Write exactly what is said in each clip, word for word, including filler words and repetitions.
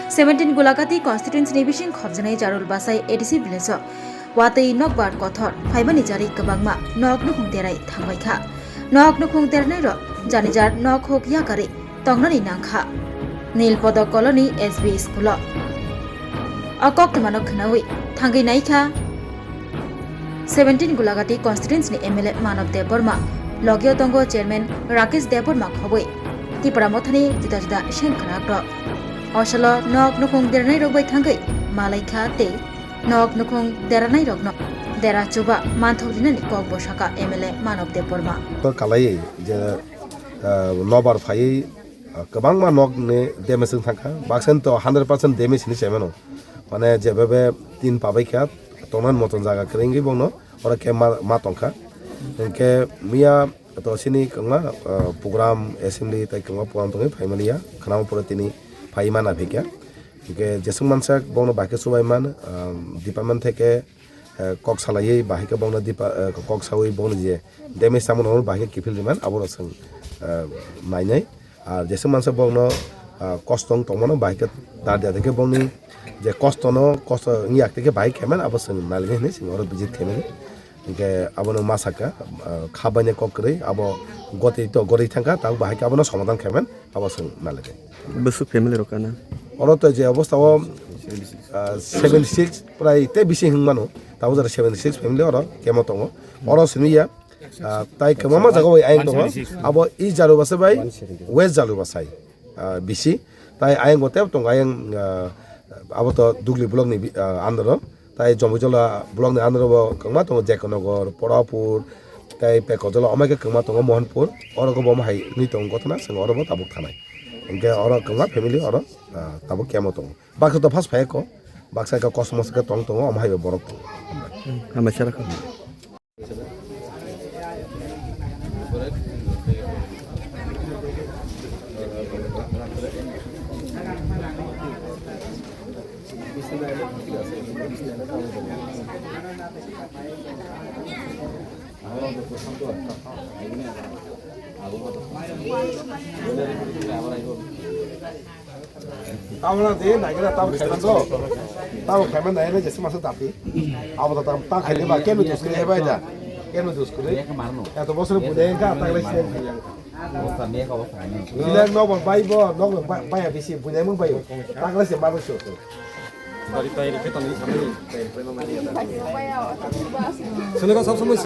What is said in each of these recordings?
Seventeen Gulagati constituency ni bising khopjaknai Jarul Basai A D C village o watwi nokbar kothor phaimani jarwi kwbangma nok nukhung derai thangbai kha. Nok nukhung dernairok jani jar nok huk yakarwi tongnani nangkha. Nilpodo Colony S B school o. O koktwmano khwnawi thangwi naikha seventeen Gulagati constituency ni M L A Manav Debbarma, logio tongo chairman Rakesh Debbarma khobwi Tipra Mothani juda juda sengkrak rok. Osalo nok nukhung dernairok bai thangwi malaikha tei nok nukhung deranairokno dera chuba manthok rinani kok bo sakha M L A Manav Debbarma. Kalai je, ah, nobar phaiwi, ah, kwbangma nok ni damage wng thangkha. Baksa ni to hundred percent damage hinwi saimano. Mane jebebe tin pabai kha, tongna moton jaga kwrwi wngwi bono oro khe ma, ma tongkha. Hinkhe miya to sini kwbangma, ah, program, assembly tei kwbangma program tongwi phaimaliya. Khwnama pore tini phai mana phikha. Hinkhe jeswk mansak bono bahai khe chubai man, ah, department theke, eh, kok salaiwi bahai khe bono depa-, eh, kok sawi bono je damage tamo no bahai khe kiphil riman abo rok chwng, eh, nainai. Ar jeswk mansa bokno, ah, kosto wng tongmano bahai khe tar dia khe bokni je kosto no kosto wngya tei khe bahai khe man abo chwng nalini hinwi chwng oro visit khaimani. Hinkhe abono ma sakha, ah, kha bainai kok kwrwi abo gotwi to gotwi thangkha tabuk bahai khe abono somadhan khaiman abo chwng nalini. Bwswk family rok kana? Oro to je obostha o, ah, seventy six prai tei bisi hwnmano tabuk jora seventy six family oro kemo tongo. Oro simi ya, ah, tai kwbangma jaga bai ayang tongo. Abo East Jalubasai bai West Jalubasai, ah, bisi. Tai ayang bo tebo tongo ayang, ah, abo to Dugli block ni bi-, ah, under o. Tai Jomboijola block ni under o bo kwbangma tongo, Jekonogor, Porapur, tai Pekojola, omai khe kwbangma tongo, Mohanpur. Oro bo omo hai wngwi tongo gotona, chwng oro bo tabuk thanai. Hinkhe oro kwbangma family oro, ah, tabuk kemo tongo. Baksa to first phai kho, baksa khe kosom khe tong tongo, omo hai bo borok tongo. Hambai sara kho. Tamna de nagira tam khaiman do. Tam khaiman nai ne jesi masa tapi. Abo da tam ta khaile ba kenu dus kre bai da. Kenu dus kre. Ya to bosre bude ka ta le sen. Bilang no bon bai bo no bai ya bisi bude mun bai. Ta le se ma bo so. Dari pai ke tani samani. Sene ka sab samai.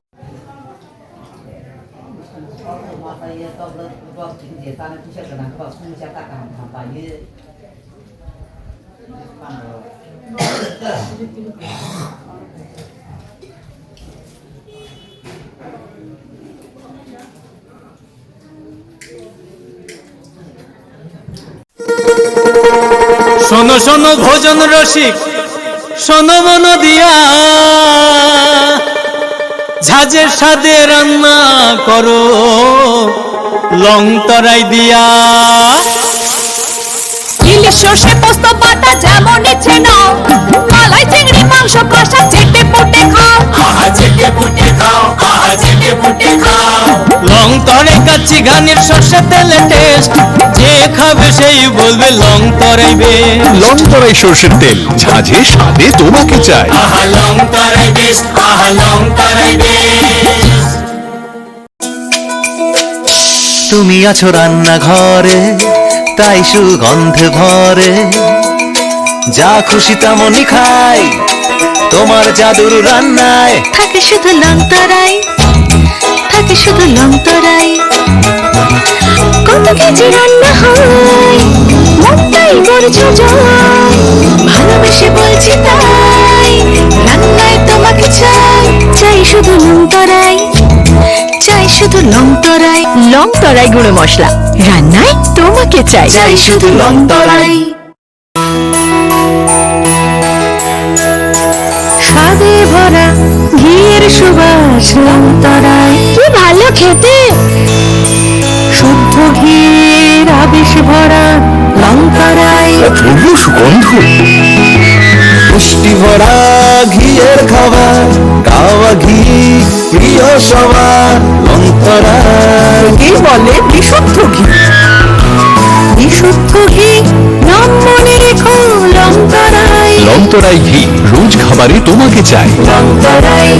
শোনো শোনো ভোজন রসিক, শোনো মন দিয়া, ঝাঁঝের স্বাদে রান্না করো লং তরাই দিয়া। ইলিশ সর্ষে পোস্ত বাটা যেমন ইচ্ছে নাও, মালাই চিংড়ি মাংস কষা চেটে পুটে খাও। আহা চেটে পুটে খাও, আহা চেটে পুটে খাও। লং তরে কাচ্চি ঘানির সর্ষে তেলে টেস্ট, যে খাবে সেই বলবে লং তরাই বেশ। লং তরাই সর্ষের তেল, ঝাঁঝে স্বাদে তোমাকে চাই। আহা লং তরাই বেশ, আহা লং তরাই বেশ। তুমি আছো রান্নাঘরে, তাই সুগন্ধে ভরে। যা খুশি তেমনই খাই, তোমার জাদুর রান্নায়। থাকে শুধু লং তরাই, থাকে শুধু লং তরাই। কত কেজি রান্না হয়, মনটাই করছো জয়। ভালোবেসে বলছি তাই, রান্নায় তোমাকে চাই। চাই শুধু লং তরাই, চাই শুধু লং তরাই। লং তরাই গুঁড়ো মশলা, রান্নায় তোমাকে চাই। চাই শুধু লং তরাই। স্বাদে ভরা ঘিয়ের সুবাস লং তরাই। কি ভালো খেতে। শুদ্ধ ঘিয়ের আবেশ ভরা লং তরাই। অপূর্ব সুগন্ধ। পুষ্টি ভরা ঘিয়ের খাবার, গাওয়া ঘি প্রিয় সবার লং তরাই। একেই বলে বিশুদ্ধ ঘি। বিশুদ্ধ ঘি নাম মনে রেখো, লংতরাই ঘি, রোজ খাবারে তোমাকে চাই। লংতরাই,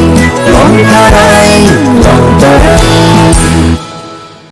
লংতরাই।